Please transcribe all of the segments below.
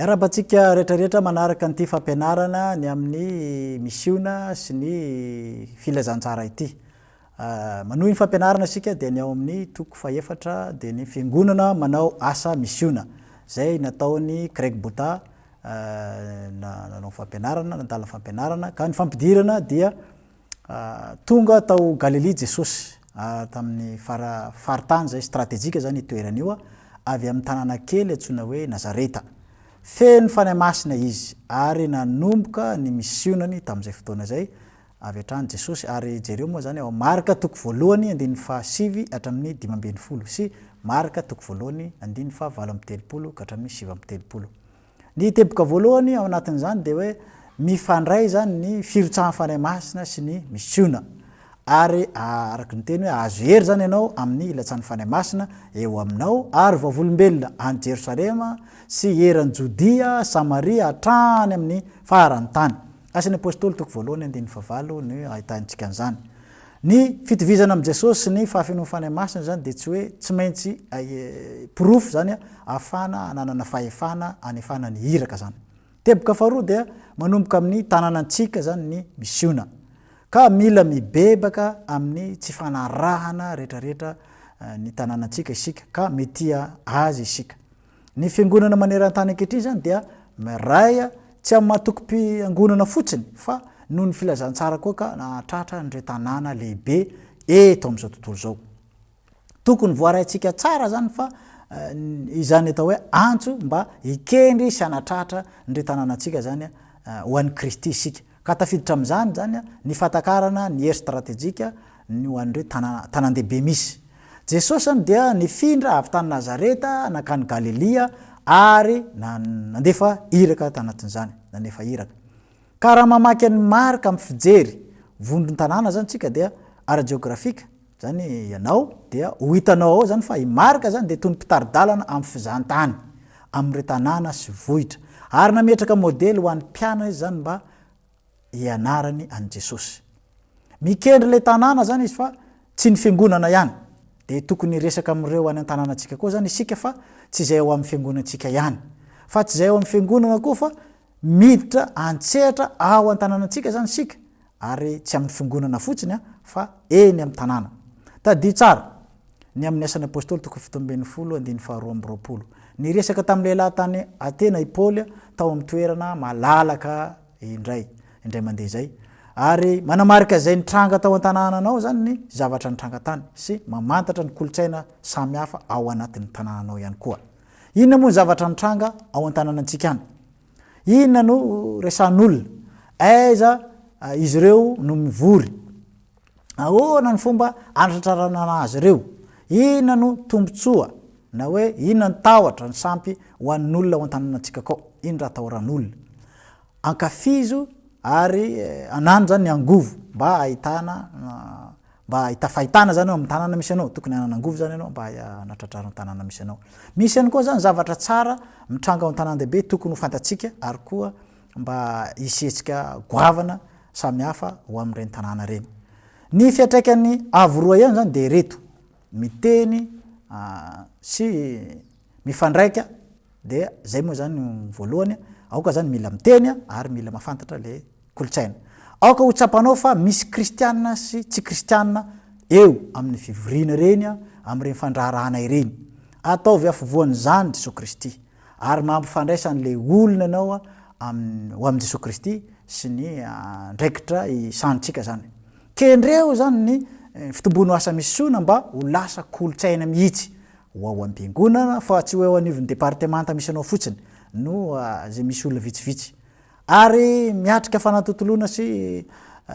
Miarahaba antsika rehetra rehetra manaraka an'ity fampianarana ny amin'ny misiona sy ny filazantsara ity. Manohy ny fampianarana isika dia ny ao amin'ny toko fahefatra dia ny fiangonana manao asa misiona izay nataon'i Craig Botha nanao fampianarana, nandalina fampianarana ka ny fampidirana dia Tonga tao Galilia Jesosy, ary tamin'ny fara faritany izay stratejika izany io toerana io, avy amin'ny tanàna kely antsoina hoe Nazareta. Feno Fanahy Masina izy, ary nanomboka ny misionany tamin'izay fotoana izay avy hatrany Jesosy, ary jereo moa izany ao Marka toko voalohany andininy fahasivy hatramin'ny 15 sy Marka toko voalohany andininy faha 38 ka hatramin'ny 39. Ny teboka voalohany ao anatin'izany dia hoe mifandray izany ny firotsahan'ny Fanahy Masina sy ny misiona. Ary araka ny teny hoe ahazo hery izany ianao amin'ny ilatsahan'ny Fanahy Masina eo aminao ary vavolombelona any Jerosalema sy eran'i Jodia, Samaria hatrany amin'ny faran'ny tany. Asan'ny Apostoly toko voalohany andininy fahavalo no ahitantsika an'izany. Ny fitovizana amin'i Jesosy sy ny fahafenoan'ny Fanahy Masina izany dia tsy hoe tsy maintsy porofo izany ahafahana hananana fahefana hanefana ny iraka izany. Teboka faharoa dia manomboka amin'ny tanànantsika izany ny misiona. Ka mila mibebaka amin'ny tsy fanarahana rehetrarehetra ny tanànantsika isika ka mitia azy isika. Ny fiangonana maneran-tany ankehitriny izany dia miray tsy amin'ny maha tokom-piangonana fotsiny fa noho ny filazantsara koa ka nahatratra an'ireo tanàna lehibe eto amin'izao tontolo izao. Tokony voaraintsika tsara izany fa izany atao hoe antso mba hikendry sy hanatratra an'ireo tanànantsika izany ho an'i Kristy isika. Ka tafiditra amin'izany izany ny fahatakarana ny hery stratejika ny ho an'ireo tanàn-dehibe misy. Jesosy izany dia nifindra avy tany Nazareta nankany Galilia ary nandefa iraka tanatin'izany, nanefa iraka. Ka raha mamaky an'i Marka amin'ny fijery vondron-tanàna izany isika dia ara-jeografika, izany ianao dia ho hitanao ao izany fa i Marka izany dia toy ny mpitari-dalana amin'ny fizahantany amin'ireo tanàna sy vohitra. Ary nametraka modely ho an'ny mpianany izy izany mba hianarany an'i Jesosy. Mikendry ilay tanàna izany izy fa tsy ny fiangonana ihany. Dia tokony hiresaka amin'ireo any an-tanànantsika koa izany isika fa tsy izay ao amin'ny fiangonantsika ihany. Fa tsy izay ao amin'ny fiangonana koa fa miditra an-tsehatra ao an-tanànantsika izany isika ary tsy amin'ny fiangonana fotsiny fa eny amin'ny tanàna. Tadidio tsara ny amin'ny Asan'ny Apostoly toko 17 andininy faharoa amby 20. Niresaka tamin'ny lehilahy tany Atena i Paoly tao amin'ny toerana malalaka indray, indray mandeha izay. Ary manamarika izay nitranga tao an-tanànanao izany ny zavatra nitranga tany sy mamantatra ny kolontsaina samihafa ao anatin'ny tanànanao ihany koa. Inona moa ny zavatra mitranga ao an-tanànantsika any? Inona no resahan'olona? Aiza izy ireo no mivory? Ahoana ny fomba anatratrarana azy ireo? Inona no tombontsoa na hoe inona ny tahotra, ny sampy ho an'olona ao an-tanànantsika kao? Inona raha atahoran'olona? Ankafizo ary anano zany ny angovo mba ahitana mba ahita fahitana zany eo amin'ny tanàna misy anao. Tokony hanana angovo zany ianao mba hanatratrarana ny tanàna misy anao. Misy ihany koa zany zavatra tsara mitranga ao an-tanàn-dehibe tokony ho fantatsika ary koa mba hisy hetsika goavana samihafa ho amin'ireny tanàna ireny. Ny fiantraikan'ny avo roa ihany zany dia ireto, miteny sy mifandraika dia zay moa zany no voalohany, aoka zany mila miteny ary mila mahafantatra le kolontsaina. Aoka ho tsapanao fa misy kristiana sy tsy kristiana eo amin'ny fivoriana ireny, amin'ireny fandraharahana ireny. Ataovy afovoan'izany Jesoa Kristy. Ary mampifandraisa an'ilay olona ianao amin'ny, ho amin'i Jesoa Kristy sy ny andraikitra isahantsika izany. Kendreo izany ny fitombon'ny asa misiona mba ho lasa kolontsaina mihitsy ho ao am-piangonana fa tsy ho eo anivon'ny departemanta misy anao fotsiny no izay misy olona vitsivitsy. Ary miatrika fanatontoloana sy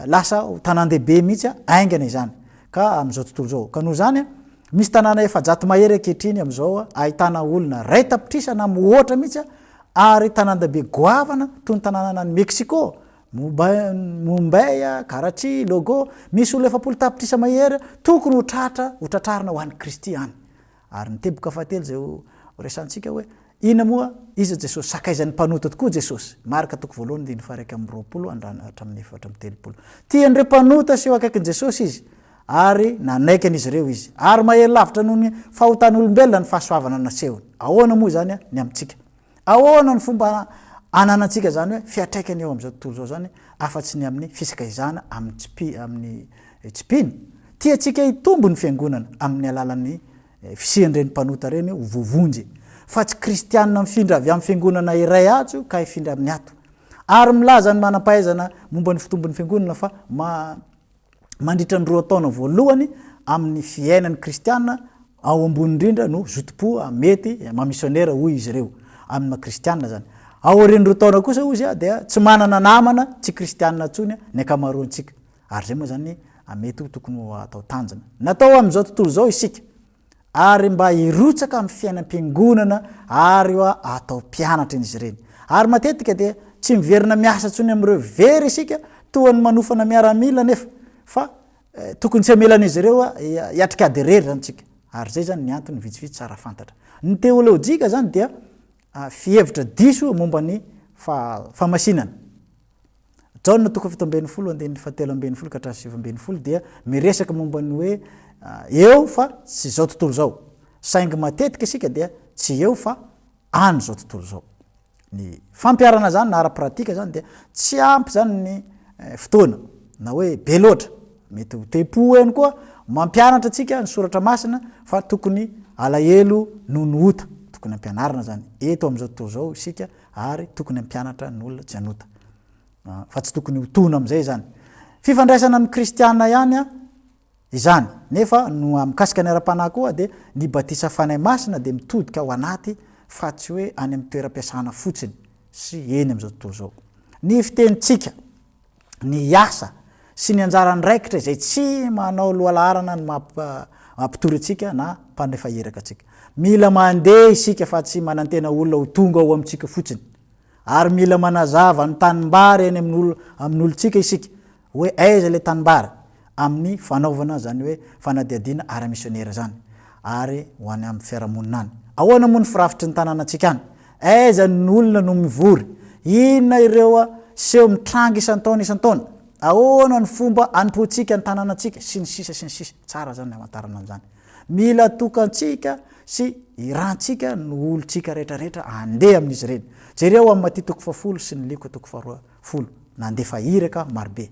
lasa ho tanàn-dehibe mihitsy haingana izany ka amin'izao tontolo izao. Ka noho izany, misy tanàna 400 mahery ankehitriny amin'izao ahitana olona 1 tapitrisa na mihoatra mihitsy ary tanàn-dehibe goavana toy ny tanànan'i Mexico, Mumbai, Karachi, Logo, misy olona 40 tapitrisa mahery tokony ho tratra ho tratrarina ho an'i Kristy any. Ary ny teboka fahatelo izay ho resahantsika hoe, inona moa iza Jesosy? Sakaizan'ny mpanota tokoa Jesosy. Marka toko voalohany andininy faha-21 hatramin'ny 34. Tian'ireo mpanota sy eo akaikin'i Jesosy izy, ary nanaiky an'izy ireo izy. Ary mahery lavitra noho ny fahotan'olombelona ny fahasoavana nasehony. Ahoana moa izany ny amintsika? Ahoana ny fomba ananantsika izany hoe fiantraikany eo amin'izao tontolo izao izany afa-tsy ny amin'ny fisakaizana amin'ny tsy amin'ny tsy mpino? Tiantsika hitombo ny fiangonana amin'ny alalan'ny fisian'ireny mpanota ireny ho voavonjy, fa tsy kristianina mifindra avy amin'ny fiangonana iray atsy ka hifindra amin'ny ato. Ary milaza ny manam-pahaizana momba ny fitombon'ny fiangonana fa ma mandritra ny roa taona voalohany amin'ny fiainan'ny kristiana ao ambony indrindra no zotom-po mety maha misionera hoy izy ireo, amin'ny maha kristiana izany. Aorian'ny roa taona kosa hozy dia tsy manana namana tsy kristiana intsony ny ankamaroantsika. Ary izay moa izany mety ho tokony ho atao tanjona. Natao amin'izao tontolo izao isika ary mba hirotsaka amin'ny fiainam-piangonana ary atao mpianatra izy ireny. Ary matetika dia tsy miverina miasa intsony amin'ireo very isika toa ny manofana miaramila anefa fa tokony tsy hamelan'izy ireo hiatrika ady irery izany isika. Ary izay izany ny antony vitsivitsy tsara fantatra. Ny teolojika izany dia fihevitra diso momba ny fahamasinana. Jaona toko 17 andininy fahatelo ambin'ny folo ka hatramin'ny 19 dia miresaka momba ny hoe eo fa tsy izao tontolo izao. Saingy matetika isika dia tsy eo fa any izao tontolo izao. Ny fampiharana izany na ara-pratika izany dia tsy ampy izany ny fotoana na hoe be loatra. Mety ho tempo ihany koa mampianatra antsika ny soratra masina fa tokony alahelo noho ny ota. Tokony ampianarina izany eto amin'izao tontolo izao isika ary tokony hampianatra ny olona tsy hanota. Fa tsy tokony ho tohina amin'izay izany. Fifandraisana amin'ny kristiana ihany izany. Nefa no mikasika ny ara-panahy koa dia ny batisa fanahy masina dia mitodika ao anaty fa tsy hoe any amin'ny toeram-piasana fotsiny sy eny amin'izao tontolo izao. Ny fitenintsika. ny asa sy ny anjara andraikitra izay tsy manao lohalaharana ny maha mpitory antsika na mpanefa iraka antsika. Mila mandeha isika fa tsy manantena olona ho tonga ao amintsika fotsiny. Ary mila manazava ny tanimbary eny amin'ny olontsika isika hoe aiza ilay tanimbary amin'ny fanaovana izany hoe fanadihadiana ara-misionera izany ary ho any amin'ny fiarahamonina any. Ahoana moa ny firafitry ny tanànantsika any? Aiza ny olona no mivory? Inona ireo seho mitranga isan-taona isan-taona? Ahoana ny fomba anompoantsika ny tanànantsika? Sy ny sisa sy ny sisa. Tsara izany ny hamantarana an'izany. Mila atokantsika sy irantsika ny olontsika rehetrarehetra handeha amin'izy ireny. Jereo amin'ny Matia toko fahafolo sy ny Lioka toko faharoa folo. Nandefa iraka marobe.